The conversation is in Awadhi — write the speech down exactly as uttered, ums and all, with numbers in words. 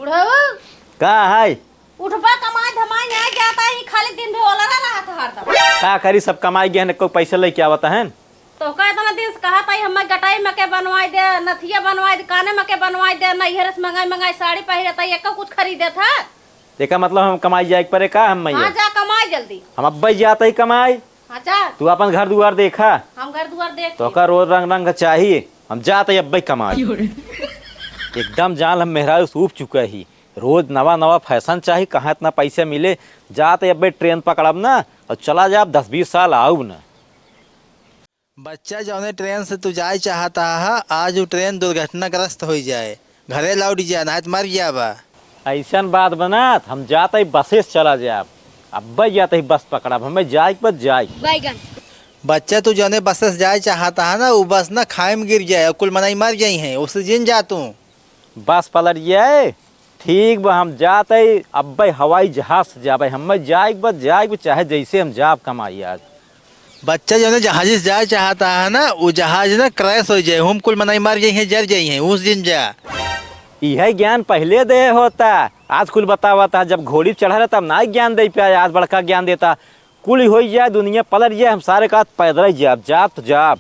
बुढ़ऊ, का है? उठबा, कमाई धमाई नहीं जाता ही, खाली दिन भर ओलरा रहत है हरदम। का करी, सब कमाई गए हैं, कोई पैसा लेके आवत है? तो का इतना दिन से कहत है, हमें गटाई में के बनवाई दे, नथिया बनवाई दे, काने में के बनवाई दे, नैहर से मंगाई मंगाई साड़ी पहिरत है, एको कुछ खरीदत है? एका मतलब हम कमाई जाए के परे का हम हाँ, मैया? जा कमाई जल्दी। हम अब्बे जात ही कमाई। हाँ, जा। तू अपन घर दुआर देखा। हम घर दुआर देख तो के। का रोज रंग रंग का चाहिए, हम जात ही अब्बे कमाई। एकदम जान हम मेहरारू सूख चुका ही। रोज नवा नवा फैशन चाही, कहाँ इतना पैसा मिले। जात अब्बे ट्रेन पकड़ब ना और चला जाब, दस बीस साल आउब ना। बच्चा, जौने ट्रेन से तू जाए चाहता हा, आज उ ट्रेन दुर्घटनाग्रस्त होइ जाए, घरे लौट जा, नाहीं त मर जाबा। ऐसन बात बनात, हम जात ही बसे से चला जाब। अब्बे जात ही बस पकड़ब, हमें जाए के बस जाए। बैगन। बच्चा, तू जौने बस से जाए चाहता हा ना, उ बस ना खाई में गिर जाए और कुल मनई मर जाई हैं, उससे जिन जा तू। बस पलट जाए। ठीक बा, हम जात ही अब्बे हवाई जहाज से जाबे, हमें जाए के बा, जाए के बा, चाहे जैसे हम जाब कमाई आज। बच्चा, जौने जहाज से जाए चाहता है ना, उ जहाज ना क्रैश होइ जाए, हम कुल मनई मर जाई हैं, जर जाई हैं, उस दिन जा। इहे ज्ञान पहिले दे होता, आज कुल बतावत है, जब घोड़ी पे चढ़ा रहे तब ना ज्ञान दे पाए, आज बड़का ज्ञान देता। कुल होइ जाए, दुनिया पलट जाए, हम सारे का पैदल ही जाब, जाब तो जाब।